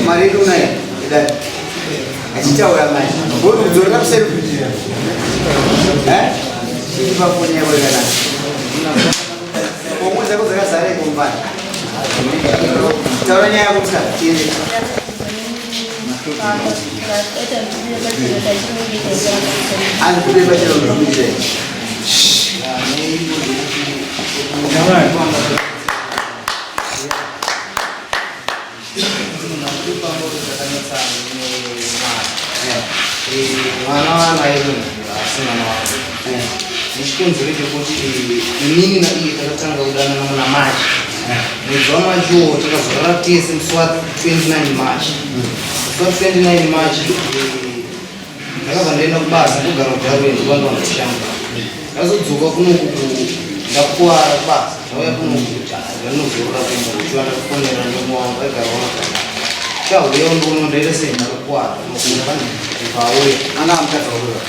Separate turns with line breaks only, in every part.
Mari yedu unayo dai achitaura manje kudzorera kuseri kuitira chipa foni yako yakanaka pomwe dzako dzakazara ikombana taura nyaya yako musikana tiende. Andikude pachero ndikuite.
Mwana wanaye asi mwana wangu nechikonzero chekuti inini naiye takatanga kudanana muna March. Mwedzi waMarch uwo takazorara tese musi wa 29 March. Musi wa 29 March ndakabva ndaenda kubasa, ndogara kuDarwin, ndovandowana kushanda. Ndazodzoka kunoku ndakuwara kubasa, ndauya kunoku kuti ndanozorora kumba kuchiwa. Ndakufonera ndomo wangu aigara wamakana chauya ndono ndaita sei, ndakakuwara ndobva auya.
Anga amutadza kurura?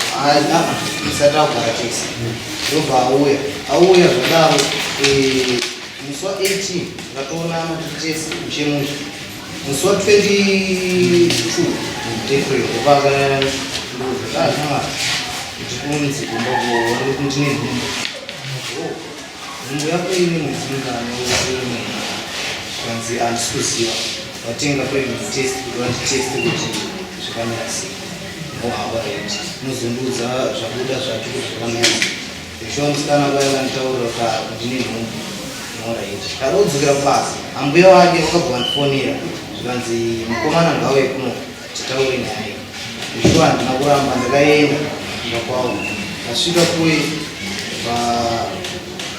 Isati takugara tese, ndobva auya. Auya zvadaro, musi wa 18 ndakatoonana tiri tese muchemusha. Musi wa 22 April ndopaka ndikunzi kumba ndine nhumbu. Nhumbu yako ine mwedzi mingani? Kanzi handisi kuziva, watenga pregnancy test kuti vanditeste kuti zvakamira sei. Ohawarit unozondiudza zvabuda zvacho kuti zvakamira sei. Zveshuwa musikana vaya vanditaurira kuti ndine nhumbu. Alright, ndarodzokera kubasa. Ambuya wake vakabva vandifonera, zvikanzi mukomana ngauye kuno titaure nyaya iyi. Zveshuwa handina kuramba, ndakaenda kumba kwavo. Ndasvika kuye,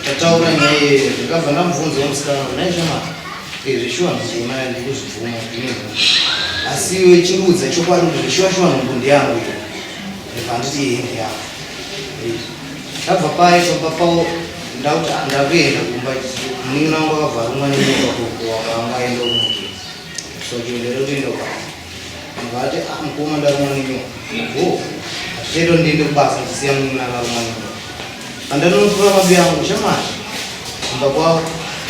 tataura nyaya iyeyo, ndakabva ndamubvunzawo musikana kuti, "Nhai shamwari, zveshuwa ndizviona, ndikuzvibvuma ndine nhumbu, asi iwe chindiudza chokwadi kuti zveshuwa shuwa nhumbu ndeyangu iyo?" Ndibva nditi, "Iye ndeyangu." Ndabva paye pamba pavo, ndakuti ndakuenda kumba. Munin'ina wangu akabva arumwa nenyoka kuwakanga aenda kumugezi, so chiendere kutoenda kubasa. Ndibva ati, "Ah, mukoma, ndarumwa nenyoka." O, hazvichaita ndiende kubasa ndisiya munin'ina akarumwa nenyoka. Pandanonotora mabi angu shamari kumba kwavo,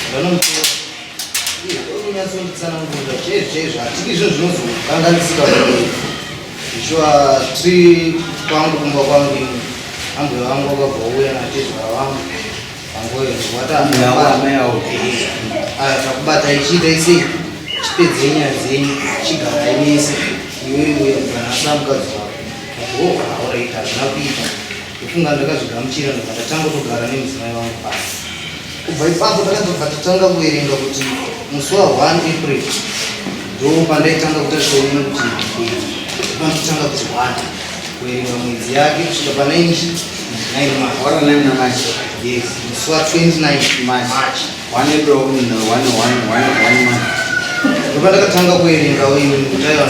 ndanomutora, unyatsonditsanangurira chaizvo chaizvo. Hatidi zvinhu zvinozokanganisika kumberi. Zvichiwa tiri kwangu, kumba kwangu ini, ambuya vangu vakabva uya natezvara vangu panguva iyo, ndikuvati, "Aya, takubata ichiita isei, chipedzei nyaya dzenyu, chigarai mese, iwe uya kuganasa mukadzi wako." O, alright, hazvina kuita. Ndofunga ndakazvigamuchira, ndobva ndatanga kutogara nemudzimai wangu pasi. Kubva ipapo takazobva tatanga kuverenga kuti musi wa1 April ndo pandaitanga kutarisa kuti panotanga kuti 1 kuverenga mwedzi yake kusvika pa 9 9
What a name, March.
Yes, musi wa 29
March.
March.
1 April, 1 1 1 1 month.
Ndopandakatanga kuverenga uyu kuti aiwa,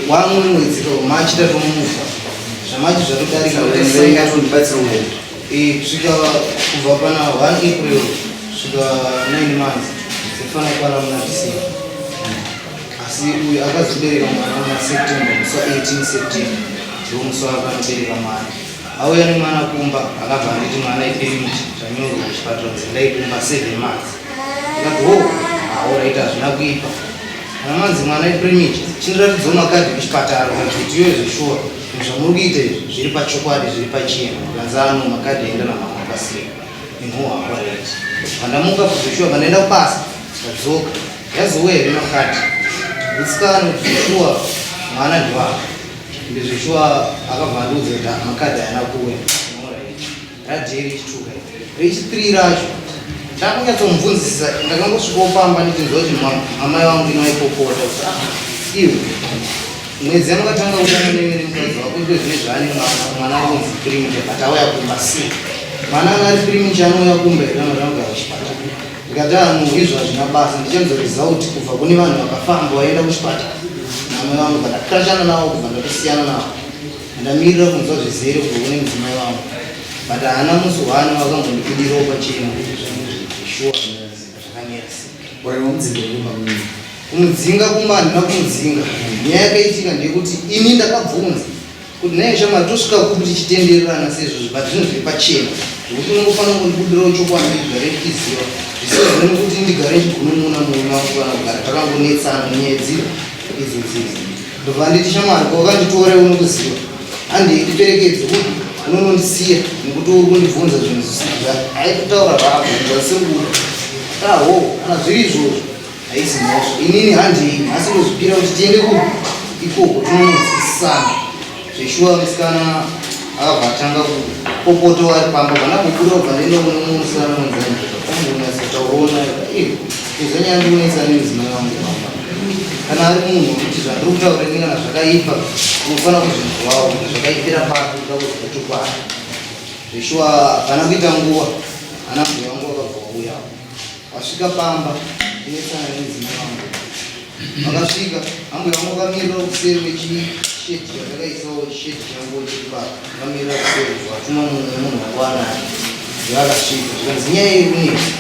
wamwe mwedzi March tatomufa, zvaMarch zvatodarika.
Verenga tundibatsira uyu.
Kusvika kubva pana 1 April kusvika 9 months dzinofanira kukwana muna December, asi uyu akazobereka mwana muna September, musi wa 18 September ndo musi waakanobereka mwana. Auya nemwana kumba, akabva anditi mwana ipremature, zvanyorwa kuchipatara kunzi ndai kumba 7 months. Ndikati, "Ho, alright, hazvina kuipa. Kana manzi mwana ipremature, chindiratidzawo makadhi kuchipatara kuti iyoyo zveshuwa zvamuri kuita izvi zviri pachokwadi, zviri pachena." Kanzi ano makadhi aenda namama pasina inhuwa. Alright, pandamuka zveshuwa, pandaenda kubasa, ndadzoka, yazouya here makadhi gutsikano kuti zveshuwa mwana ndewako? Ende zveshuwa akabva andiudza kuti makadhi haana kuuya. Radhei rechituka rechi3 racho ndakunyatsomubvunzisisa. Ndakangosvikawo pamba ndichinzwa kuti amai vangu inoaipopota kuti, "Ah, iwe, mwedzi yamakatanga kutanga nemukadzi wako iko zvine zvaane mwana, mwana ari kunzi premature, but auya kumba sei? Mwana anga ari premature anouya kumba here kana kuti anogara kuchipatara?" Ndikati, "Anu, izvo hazvina basa, ndichanzwa result kubva kune vanhu vakafamba vaenda kuchipatara namai vangu." Bva ndakashana navo, kubva ndatosiyana navo, ndamirira kunzwa zvizere kubva kune mudzimai wangu, but haana musi one wakambondibudirawo pachena kuti zvishuwa zvakamira sei.
Waimudzinga kumba munini?
Kumudzinga kumba handina kumudzinga. Nyaya yakaitika ndeyekuti ini ndakabvunza kuti, "Naye shamwari, tosvika kupi tichitendererana sezvozvo, but zvinhu zviri pachena?" Zvekuti unongofanira kundibudirawo chokwadi ndigare ndichiziva zvisizvo nekuti ndigare ndichigunun'una murume wangu kana kugara takangonetsana nenyaya dziri idzodzi idzi. Ndobva nditi shamwari kwawakanditora iwe unokuziva handei ndiperekedze kupi unonondisiya nekuti uri kundibvunza zvinhu zvisiri aitotaura zvaabvunza zvisiri kuda. Aho kana zviri izvozvo haisi mhosva inini handei nhasi ndozvipira kuti tiende kupi ikoko tinononzwisisana. Zveshuwa musikana akabva atanga kupopota ari pamba vana kubuda kubva ndaenda kune mumwe musikana unonzi angonyatsotauona izvanyandionesa nemudzimai wangu pamba kana ari munhu wekuti zvandiri kutaura ini kana zvakaipa unofanira kuzvinzwawo kuti zvakaipira papi kuda kuziva chokwadi zveshuwa hapana kuita nguva ana mbuya vangu vakabva vauyawo Wasvika pamba kunetsana nemudzimai wangu. Vakasvika ambuya vangu vakamirira kuseri kwechishedhi chandakaisawo chishedhi changu chiri papa vakamirira kuseri vatuma mumwe munhu wangu anaye vakasvika zvikanzi nyaya iri kunetsa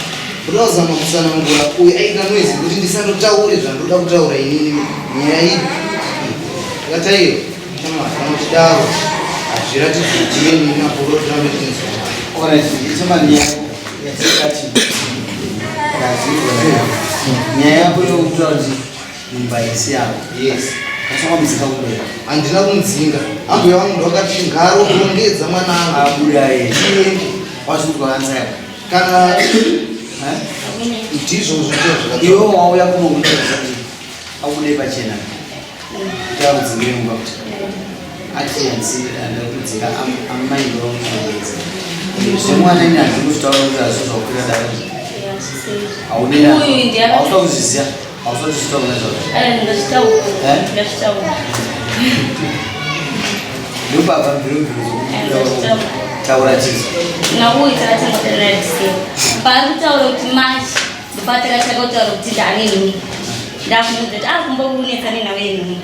kuda kuzama kutsanangura uyu aita noise kuti ndisandotaure zvandoda kutaura inini nyaya iyi ndakataiwa shamwari kana uchidaro hazviratidzi kuti yeni naporo tirambe tichinzwana.
Alright, ichemani yako. Nyaya yako yokutaura kuti mumba isi yako.
Yes.
Wakamudzinga kumberi.
Handina kumudzinga. Ambuya vangu ndovakati ngaro kurongedza mwana wangu.
Abuda yeye. Wazvinzwa ansa yako.
Kana ndizvo zvinhu zvakati.
Iwe wauya kuno kuti abude pachena. Kuti akudzingire mumba kuti. Ati hanzi ndakudzinga amai ndomuedza. Zvemwana ini handisi kuzvitaura kuti hazvo zvakukwira dare. Haunena.
Uyu ndiye akati-
Hausa kuzviziva. Hausa kuzvitaura nezvazvo.
Eh, ndazvitaura.
Eh?
Ndazvitaura.
Ndopabva mviro mviro
Ndazvitaura.
Taura chizo.
Nauyu takatanga kudanana December. Paari kutaura kuti March ndopatakatanga kutaura kuti ndane nhumbu. Ndakumuudza kuti ah kumba kunetsa nenhau yenhumbu.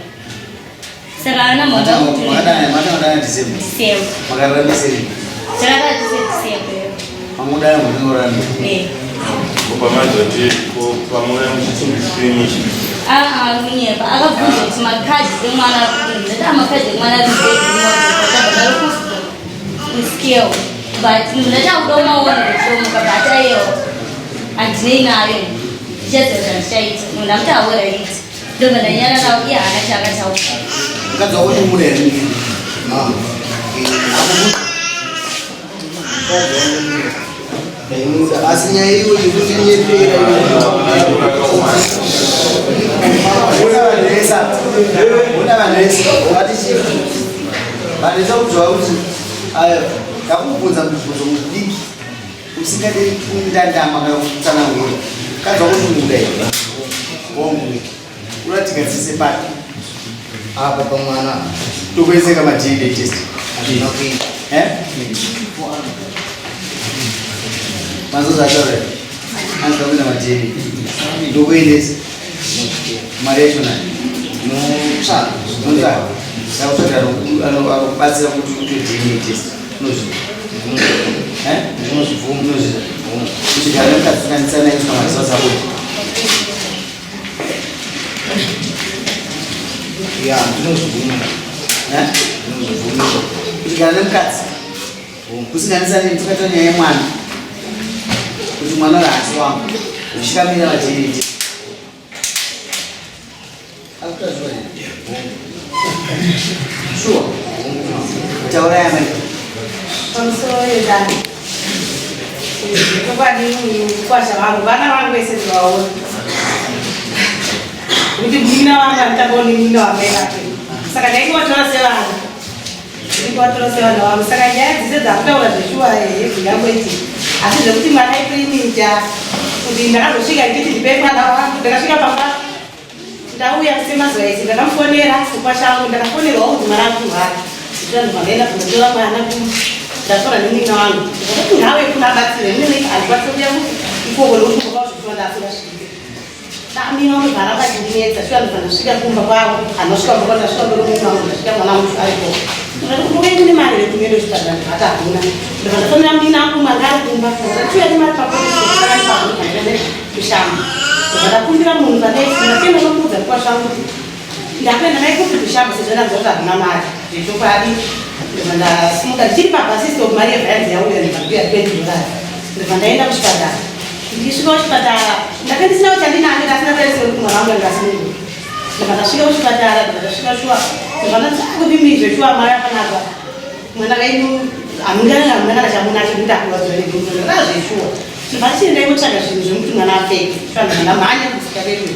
Saka ana mhaka kuti
Makadana makadana December.
December.
Makararamisei.
Takadana tese December.
Mangudana munorarama.
Eh.
Kubva mazoti pamwe muchitsumbiskirimisha.
Ah, ah, kunyepa. Akabvunza kuti makadhi emwana ari kudini. Ndati ah makadhi emwana ari kubedroom kuscale. But ndati akuda umaona kuchomuka but aiwa. Handinei nayo. Ndichaziva zvandichaita. Munhu ndamuti aoraiti. Ndobva ndanyara nawo iye haana chaakataura.
Mukadzi wako unomuda here?
Mama. Ndaimuda asi nyaya iyo yekundinyepera
Una vanhu una vanhu vese vati chii? Vanhu vese kuzwa kuti ayo ndakubvunza mubvunzo mudiki usingade kundandama kana kutsanangura. Mukadzi wako unomuda here? Hongu. Unotigadzise papi?
Apa pamwana.
Tokueseka ma DNA test.
Handina kuita.
Eh? Mazozo ataura. Anza kuenda ma DNA. Ndokuendesa. Mari yacho nani?
Notsvaka.
Notsvaka. Ndakutsvaga anobatsira kuti uite DNA test. Unozviita. Eh?
Ndinozvibvuma.
Unozviita. Kuti kana mukadzi naye kana maziva abuda.
Ya, ndinozvibvuma.
Eh?
Ndinozvibvuma.
Kuti kana nemukadzi kusinganisa neni takaita nyaya yemwana kuti mwana uyu haasi wangu uchikamira vachiiti shuwa taurai amai
Pamusoro yedani. Chokwadi mukwasha vangu vana vangu vese ndinovaona. Kuti munin'ina wangu anotanga munin'ina wamai vake. Saka ndaingovatora sevana. Ndingovatora sevana vangu. Saka nyaya dzese dzakutaura zveshuwa ehe zvingangoiti. Asi zvekuti mwana ipriminja kuti ndakazosvika ndichiti ndipei mwana wangu ndakasvika pamba Ndauya semazuva ese ndakamufonera mukwasha wangu ndakafonerwawo kuti mwana ari kurwara ndikati ndikaenda kunotora mwana ndatora nemunin'ina wangu ndikati ngawe kuna abatsire inini handikwanise kuuya ikoko nekuti kumba kwavo zvekuti ndasingasvike damina wangu varamba chindinetsa shuwa ndobva ndasvika kumba kwavo anosvika kumba kwavo ndasvika kumba kwemunin'ina wangu ndasvika mwana wangu ariko ndikati kumba kwenyu kune mari here kunoenda kuchipatara ndikati hakuna ndobva ndafonera munin'ina wangu manga ari kumba ndikati uya nemari papo Kushamba. Ndakakumbira munhu pandaifunga tenda nokuudza kukwasha wangu kuti ndakuenda naye kupi kushamba sezvo ndanzwa kuti hakuna mari zvechokwadi. Ndobva ndasimuka ndichiri pabus stop, mari yevhayanzi yauya, ndobva ndikuya $20. Ndobva ndaenda kuchipatara. Ndichisvika kuchipatara, ndanga ndisina chandinani, ndasina tarisiro kuti mwana wangu anga asununguka. Ndobva ndasvika kuchipatara, ndobva ndasvika shuwa, ndobva ndati kudimizve shuwa mari apanapa mwana wenyu hamungana, hamuna kana chamunacho kuti akuvadziwa nebvunzo ndazveshuwa. Ndobva ndichienda imotsvaga zvinhu zvekuti mwana apfeke. Shuwa ndobva ndamhanya kusvika pedu.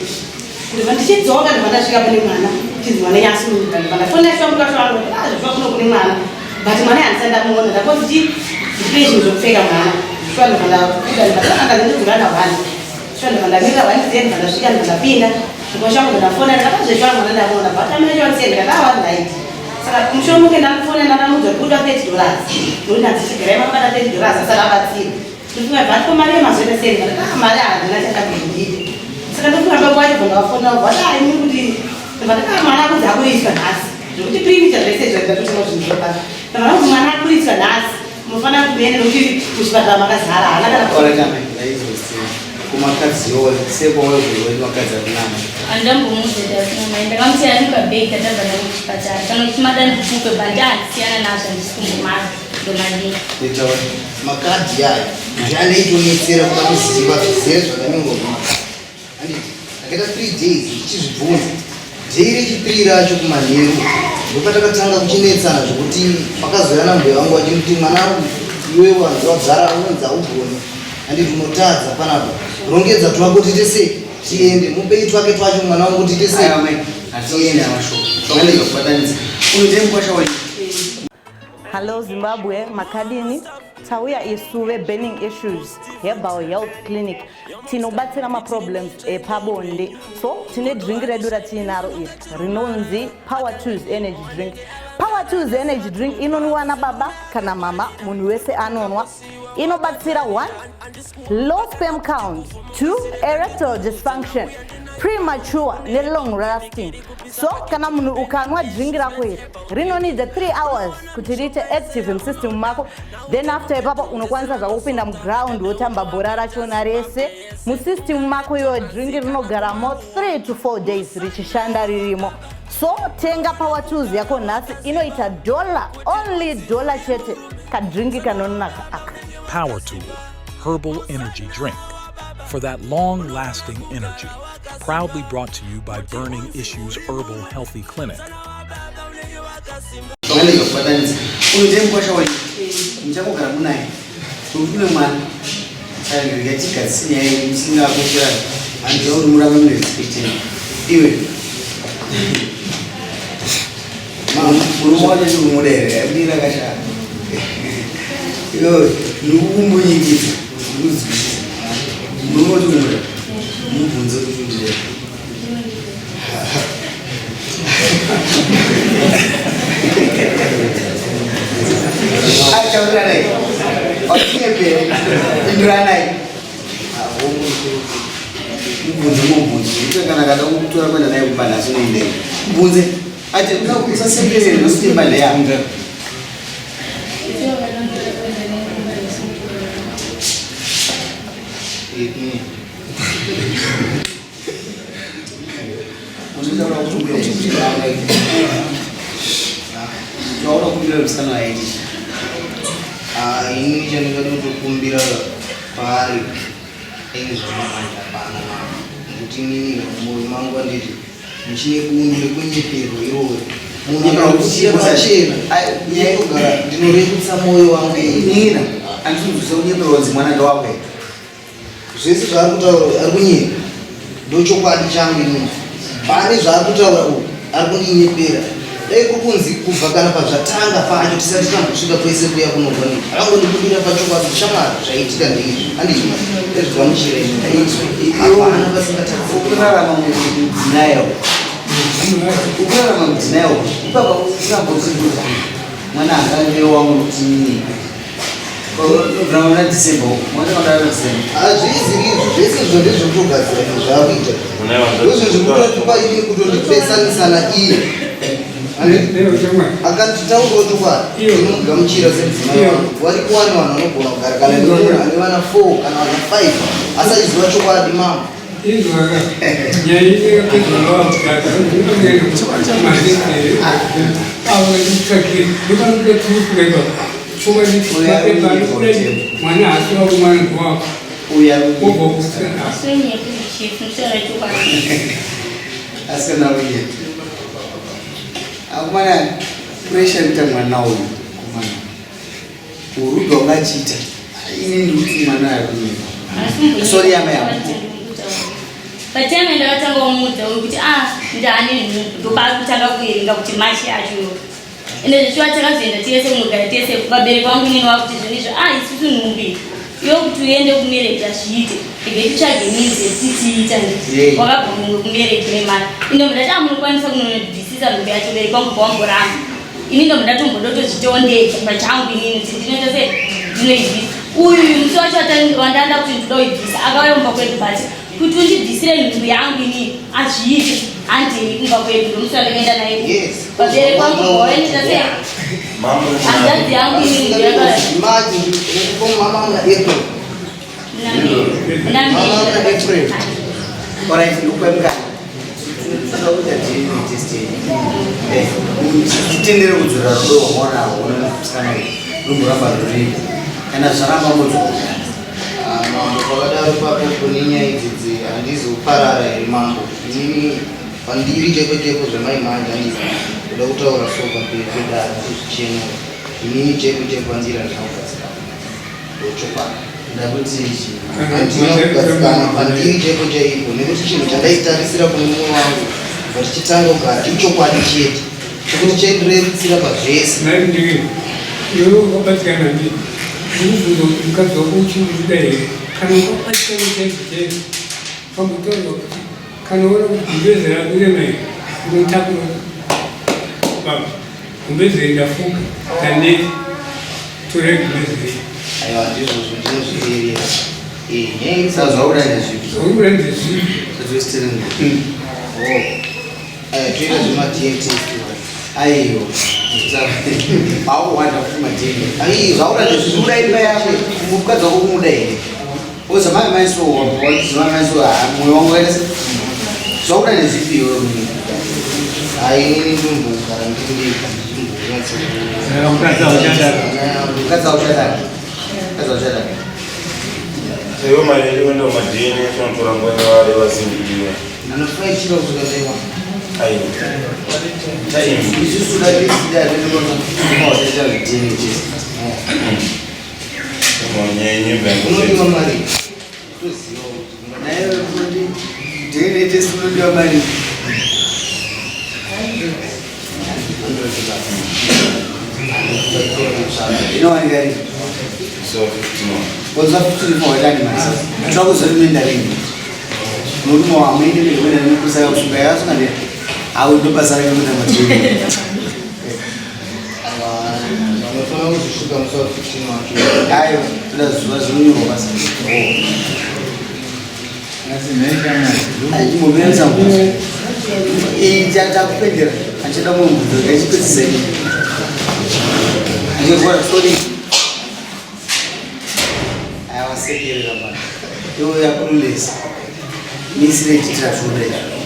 Ndobva ndichidzoka, ndobva ndasvika pane mwana, chinzi mwana yasununguka. Ndobva ndafona shuwa mukasha wangu kuti azvishuwa kuno kune mwana, but mwana handisati ndamuona. Ndakoti chi ndipei zvinhu zvekupfeka mwana. Shuwa ndobva ndabuda, ndobva ndatanga ndindidzura na one. Shuwa ndobva ndamirira one ten, ndobva ndasvika, ndobva ndapinda mukasha wangu, ndobva ndafona ndikati zve shuwa mwana ndamuona, but amai shuwa ndisiye. Ndikati awa right. Saka mushure muke ndamufona, ndakamuudza kuti kuda $30, nokuti handichigarai makabata $30 asati abatsira. Ndofunga but ko mari yemazoita sei? Ndikati ah, mari handina chakabindite. Saka ndofunga baba wacho bva ndavafona, vati ah, imi kuti ndikati ah, mwana akunzi akuriswa nhasi zvekuti premature zvese izvo ndatotenga zvinhu zvopaka. Ndakaona kuti mwana akuriswa nhasi, munofanira kuenda nokuti muchipatara makazara, haana kana.
Kumakadzi sepawewe makadzi akunama.
Andambomuudza kuti mai, ndakamusiya ndikabhegi, tatabva navo kuchipatara. Kana uchimada ndikupe, but handisiyana nazvo, handisi kumbomada, ndomadii?
Itaura makadhi ayo ndianeitonetsera kuda kuziva zvizere zvakanyorwa mumakadhi. Handiti ndakaita 3 days ndichizvibvunza. Day rechipiri racho kumanheru ndopatakatanga kuchinetsana, zvekuti pakazouya nambuya vangu vachinditi, "Mwanangu, iwe wanzi wagara unonzi haugoni, handiti unotadza panapa, rongedza twako tiite sei, tiende, mupei twake twacho mwana wangu, tiite sei."
Aiwa mai, hatizoenda mashoko kubatanidza uyu ndiye mukwasha wenyu.
Hello Zimbabwe, makadini? Tauya isu veBurning Issues Herbal Health Clinic, tinobatsira maproblems epabonde. So tine drink redu ratiinaro iri rinonzi Power Tools Energy Drink. Power Tools Energy Drink inonwiwa nababa kana mama, munhu wese anonwa. Inobatsira one, low sperm count, two, erectile dysfunction, premature nelong lasting. So kana munhu ukanwa drink rako iri, rinonida 3 hours kuti riite active musystem mako. Then after ipapo unokwanisa zvako kupinda muground wotamba bhora rachona rese. Musystem mako iyoyo drink rinogaramo 3 to 4 days richishanda ririmo. So tenga Power Tools yako nhasi, inoita dollar, only dollar chete. Kadrinki kanonaka aka.
Power Tool Herbal Energy Drink for that long lasting energy. Proudly brought to you by Burning Issues Herbal Healthy Clinic.
Kubatanidza uyu ndiye mukwasha wenyu, muchangogara munaye nokuti kune mwana. Saka ngatigadzise nyaya iyi musingakokerani. Handiziva kuti muramba mune respect iwe murume wacho chikumuda here? Adira kashaya iwe, ndikukumbunyikidza, ndikuzwisisa. Murume wacho kumuda, mubvunze kuti ndire. Atauranai, watinyepere, pinduranai. Mubvunze, mubvunze ite kana kada kutora kuenda naye kumba nhasi, unoendei? Mubvunze ati usasekerere nositi imba ndeyako. Unotaura kukumbira, taura kumbira musikana waiti.
Ini chandingada kutokumbira paari ini zvamamanje hapana mama, nekuti inini mumwoyo mangu anditi muchine bundu rekunyeperwa iroro. Munhu akausiya pachena, ndinogara ndinorerutsa mwoyo wangu ini.
Nina andinzwisa kunyeperwa kunzi mwana ndewako here?
Zvese zvaari kutaura ari kunyepa, ndochokwadi changu inini. Pane zvaari kutaura uyu ari kundinyepera. Dai kuri kunzi kubva kana pazvatanga pacho tisati tambosvika kwese kuya kunobva nei, akangondibudira pachokwadi, "Shamwari, zvaitika ndeizvi," handiti ezvigamuchira izvi, hapana pasingatadzi.
Ukurarama mudenial, ukurarama mudenial ipapa usambotikuti mwana angave wangu kuti nini muna December, mwana wakadaro December.
Hazvizi izvo zvese izvo ndezvekutogadzira izvo zvaakuita, ndozvo zvekutotipa ini kutondipesanisana iye. Akanditaurawo chokwadi, ndinomugamuchira semudzimai wangu. Wariko wani vanhu vanogona kugara kana nemunhu ane vana 4 kana vana 5 asi achiziva chokwadi mama.
Inzwaka nyaya yakapedzwa navakutadza mwana haasi wako mwana ndowako
asikana uye akomana pressure kuita mwana uyu komana urudo wakachiita ini ndikuti mwana ari kunyepa sorry amai yangu
patime ndakatanga kumuudza uyu kuti ah ndani nhumbu ndopaakutanga kuerenga kuti mashi acho ende zvechiwa takazoenda tese kunogara tese vabereki vangu inini vakuti zvinhu izvo ah isusu nhumbu iyi iwe kuti uende kumereji hazviite rege titsvage means yekuti tiita wakabva mumwe kumereji nemari ino ndati amunokwanisa kunonobvisisa nhumbu yacho bereki vangu bvawamboramba ini ndobva ndatombodotozvitawo ndega pachangu inini kuti ndinoita se ndinoibvisa uyu musi wacho wandanda kuti ndinoda kuibvisa akauya kumba kwedu but kuti undibvisire nhumbu yangu inini azviite handei kumba kwedu ndomusi wandakaenda naye vabereki vangu vawaendesa se hanzvadzi yangu inini
Alright, ndikupa mukana. Tinoda kuita DNA test yedu. Eh, titendere kudzora rudo rwamwana rwona musikana uyu. Rumboramba ruripo. Kana zvaramba modzokera.
Ah, mambo pakadaro papo kune nyaya idzidzi handizoparara here mambo inini pandiri chaipo chaipo zvemaimanje handizi kuda kutaura so pamberi pedare kuzvichenura inini chaipo chaipo pandiri handina kugadzikana ndochokwadi
Ndakuti ichi.
Handina kugadzikana pandiri chaipo chaipo nekuti chinhu chandaitarisira kune mumwe wangu kubva tichitanga kugara ichokwadi chete chekuti chaindirerutsira pazvese.
Nhai ndiri iwe wakabatikana ndi ndikubvunza kuti mukadzi wako uchiri here kana wakabatikana chaizvo chaizvo pambotaurwa kuti kana uona kuti gumbeze rako irema here unotakura baba gumbeze iri ndafuka ndaneta torai gumbeze iri
Aiwa ndizvozvo ndinozviteerera. Eh, nyaya iri
Saka zvakuda ndezvipi?
Zvakuda ndezvipi?
Zvatositiri.
Oh. Eh, toita zvema DNA test.
Aiwa. Auwanda futi maDNA.
Aiwa.
Zvakuda ndezvipi? Kuda imba yako, mukadzi wako kumuda here? Oza mai mai so wabva mai so ah moyo wangu waita se. Zvakuda ndezvipi iwe munhu?
Hai inini ndombogara ndiri ndega ndichimbonyatso.
Mukadzi auchadaro.
Mukadzi auchadaro. Mukadzi auchadaro.
Iwe mari yacho kuenda kumaDNA tinotora nguva nevazingiwa.
Ndinofaitira kusvika ndaiwa.
Aiwa. Time.
Isusu dai dai tinoona DNA test.
Unodiwa mari. Toziva kuti
Naye kuti DNA test unodiwa mari. Inowanika rini?
So 15.
Wazwa 15 waitani mari? Toda kuzorimenda rini? Murume wamuende mberi kuenda nekusa kusunga yakasunga ndera. Awu ndo basa rake kuita madhiri.
vanofanira kuzosvika musi wa 15 wacho.
Ayo, toda zuva zvinonyorwa basa. Chimbomira iyi takupendera achida mumwe mubvunzo ngachipedzisa ini. Achirwara sorry. Ayawasekerera mwana. Iwe yakululesa. Misire chitira zvoda izvo.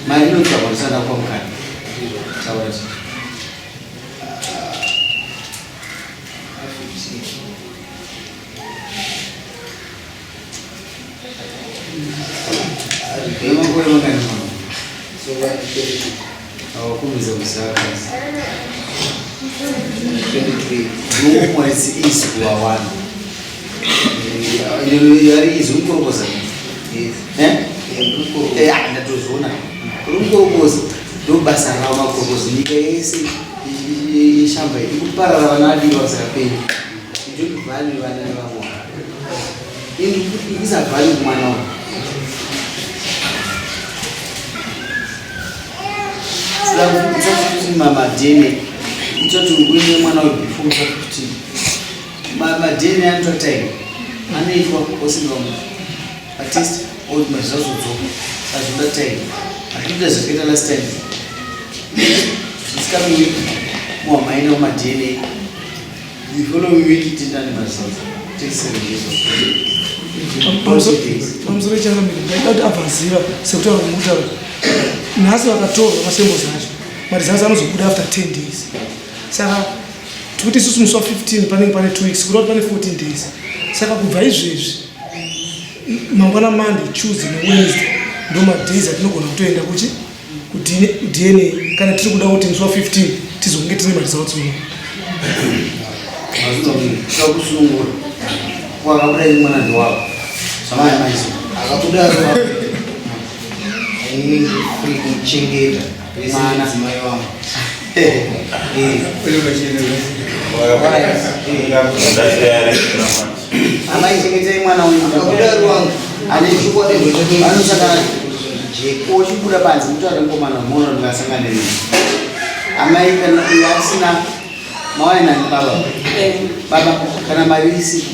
Mari inotsvagwa ndisana kwa mukana. Taura chii. Nemakore mangani mama?
So what 22.
Awakumbiza kuzaka.
23.
Nomwedzi izi kuwawana. Yari izi mukorokoza.
Yes.
Eh?
Eh, ndikoro.
Eh, ah, ndatozoona. Uri mukorokoza. Ndobasa rawo makorokoza. Nyika yese yeshamba iri kuparara vana vadiki vasakapenyu. You don't value vana vevamwe. Ini ndikuisa value kumwana wangu. Saka maDNA itoti uine mwana uyu before usa 15 maDNA anotora time anoitwa osendwa patest oti mazvazodzoka saka zvinoda time hatikuita zvakaita last time this coming week muhamaenda kumaDNA the following week tindani maresults take 7 days of
Pamusoro changamire, ndaida kuti abva aziva sekutaura kwamukutaura. Nhasi vakatorwa masamples acho, maresults anozobuda after 10 days. Saka tikuti isusu musi wa 15 panenge pane 2 weeks, kureva kuti pane 14 days. Saka kubva izvezvi mangwana Monday, Tuesday neWednesday ndo madays atinogona kutoenda kuchi kuDNA kana tiri kuda kuti musi wa 15 tizonge tine maresults uno.
Kusunungura wakabuda iri mwana ndewako zvamai maiso
akabuda ari wako, inini ndiri free kumuchengeta vese
Mwana.
nemudzimai wangu. Eh.
Amai, chengetai mwana wenyu.
Akabuda ari wangu.
Ane
chokwadi ndochake.
Vanosangana uchibuda panze mutaure mukomana muona kuti ngasangane neni. Amai, kana uyo asina mawainani, baba, baba, kana mari isipo,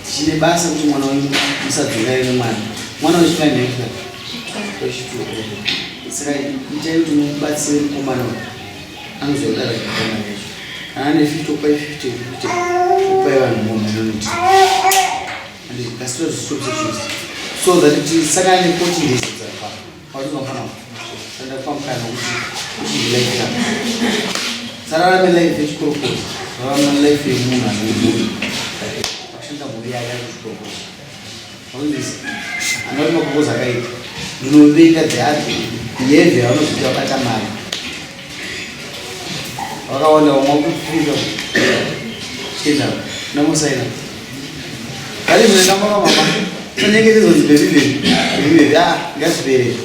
tichine basa kuti mwana wenyu musadzingane nemwana. Mwana wechikaendaika wechitu. Saka itai kuti mubatsire mukomana uyu anozodara zvakana yacho. Kana ane 50, upai 50, 50 upai vanhu mumwe and kasira zvistop so that tisangane ne 14 days dzapa patinofana ndakupa mukana kuti uchinge life yako sararame life yechikorokoza, rarama life yemunhu ane mhuri, akushanda mhuri yake ari kuchikorokoza. Wakunzwisa? Anoti makokoza akaita ndinovenga the other behavior vanozoita vabata mari vakawanda. Vamwe vakupfurika chienda namusaina kari zvinoenda mama mama sanyengetedzo nzi baby, baby, baby, baby. Ah, ngazvipere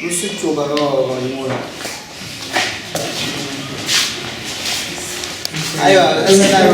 usitsoka kawawanyora. Aiwa, asadaro.